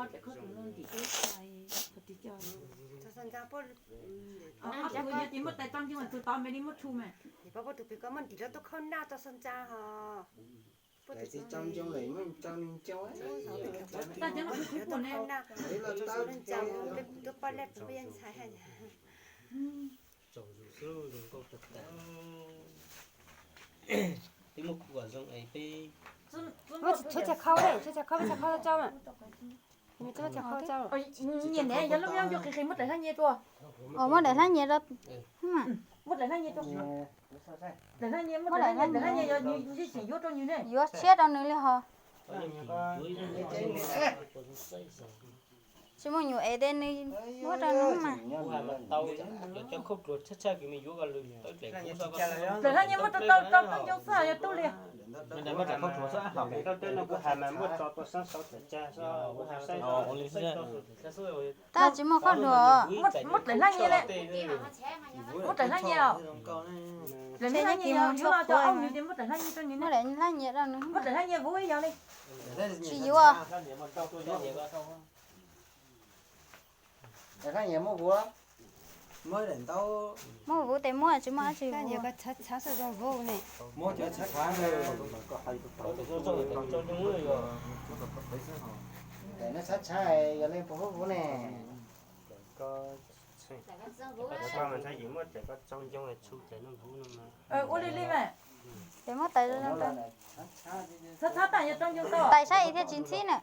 Ob tug yog ces muab tais tso nti mas tus tod me li muab tshu mas. Pab pab tus pem ko muab ntim rau tuaj khauj naj tau xo ntsa ho. Tsis tau ncoo lawm muab tau nws ncoo. Tag cov no kuv pom ne. Tuaj poj lej peb yeej ntxhais. Tsaug zoo xwb, zoo nkauj tag tag. Peb muab kuv kom zoo es peb. Muab tshuav tshav khau, tshuav tshav khau, peb tshav khau tso mas. Nyiam ne, yog lub nyob ncu qis qis muab daim hlab nyias rau. Muab daim hlab nyias rau. Muab daim hlab nyias, muab daim hlab nyias, daim hlab nyias yog nws, nws tseem yuav rau nws ne. Yuav tshiab rau nws li hos. Tsis muaj nyuam es ces nws muab rau nws mas. Daim hlab nyias muab rau tau tau ncoo xwb yog tub li. Tab tsis muaj khaub dluag. Muab daim hlab nyias li. Muab daim hlab nyias os. Daim hlab nyias yog yuav los cov aub nws ces muab daim hlab nyias rau nws ne. Muab daim hlab nyias rau nws. Muab daim hlab nyias vuv ib yam li. Tsis yuav. Daim hlab nyias muab vuv. Muab vuv tes muab tsis muaj dab tsi. Muab cov tshav tshav ne. Daim no tshav tshav yog li puas vuv vuv ne. Ua li li mas. Ces muab tais zoo, tais saib thiaj tsis ntxhib na.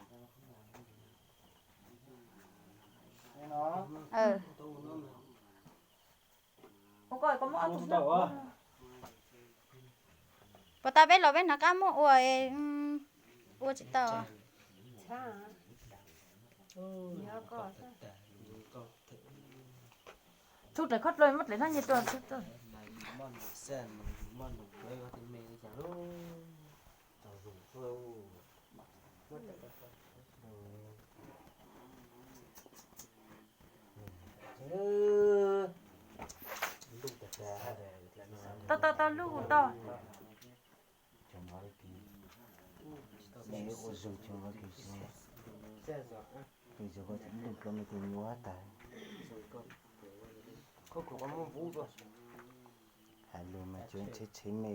Puas tas peb los peb hnav qab muab ua, ua tsis tau. Tsuj daim khob dluag muab daim hlab nyias rau. Tau tau tau lub tau. Hais lus mas tsuas tshev tshev me.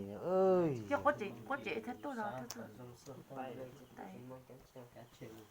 Cov quav tsev thiab tuaj los. Tub, tsaus tas tas, tshav tas tas.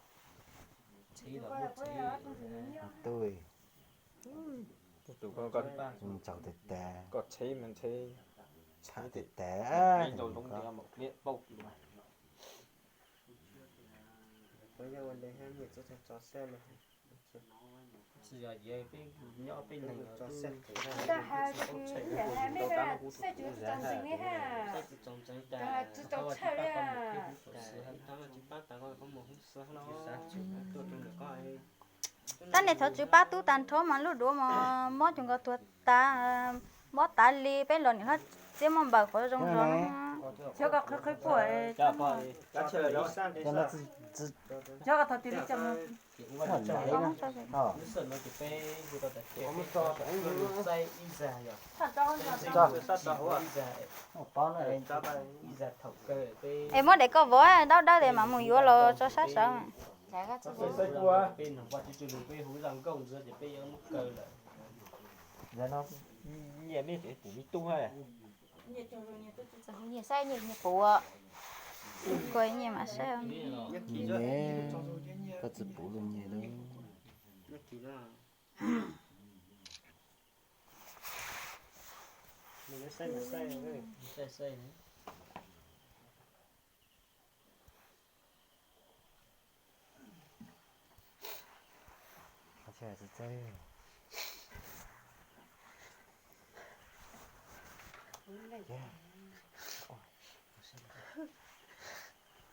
Tab nim thov Tswv pab tub tag nrho mas lub duav mas mob cuag nkaus tuag tas, mob tas li, peb los nim hlob txiab muaj npaws qhov zoo zoo. Es muab daim ko vov dawb dawb tes mam mus yuav los tso sab sawv. Nyias saib nyias puv, kuv nyias mam saib. Koj tsis puv lub nyias lawm.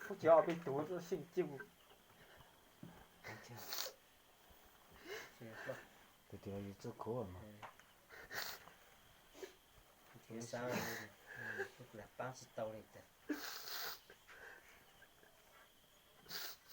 Kuv cov peb tuav xij cij. Tus twg yus txuj khuv mas. Pab tsis tau li tas.